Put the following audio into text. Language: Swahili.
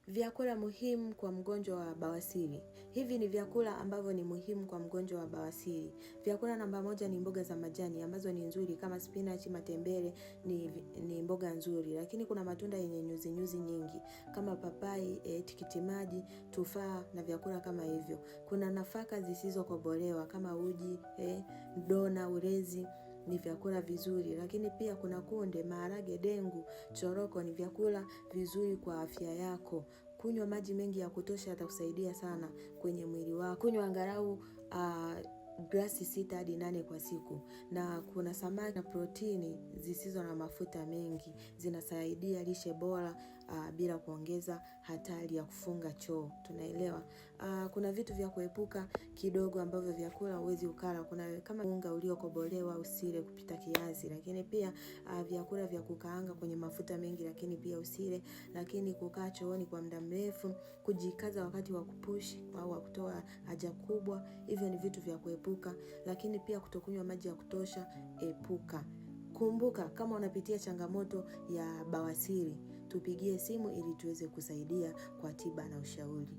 Vyakula muhimu kwa mgonjwa wa bawasiri. Hivi ni vyakula ambavyo ni muhimu kwa mgonjwa wa bawasiri. Vyakula namba moja ni mboga za majani ambazo ni nzuri kama spinach, matembele ni mboga nzuri. Lakini kuna matunda yenye nyuzi nyuzi nyingi kama papai, tikiti maji, tufaa na vyakula kama hivyo. Kuna nafaka zisizokobolewa kama uji, dona, ulezi ni vyakula vizuri, lakini pia kuna kunde, maharage, dengu, choroko ni vyakula vizuri kwa afya yako. Kunywa maji mengi ya kutosha yatakusaidia sana kwenye mwili wako. Kunywa angalau glasi 6 hadi 8 kwa siku. Na kuna samaki na protini zisizo na mafuta mengi zinasaidia lishe bora bila kuongeza hatari ya kufunga choo. Tunaelewa. Kuna vitu vya kuepuka kidogo ambavyo vyakula huwezi ukala. Kuna kama unga uliokobolewa usile kupita kiasi, lakini pia vyakula vya kukaanga kwenye mafuta mengi, lakini pia usile. Lakini kukaa chooni kwa muda mrefu, kujikaza wakati wa kupush au wa kutoa haja kubwa, hivyo ni vitu vya kuepuka. Lakini pia kutokunywa maji ya kutosha, epuka. Kumbuka, kama unapitia changamoto ya bawasiri, tupigie simu ili tuweze kusaidia kwa tiba na ushauri.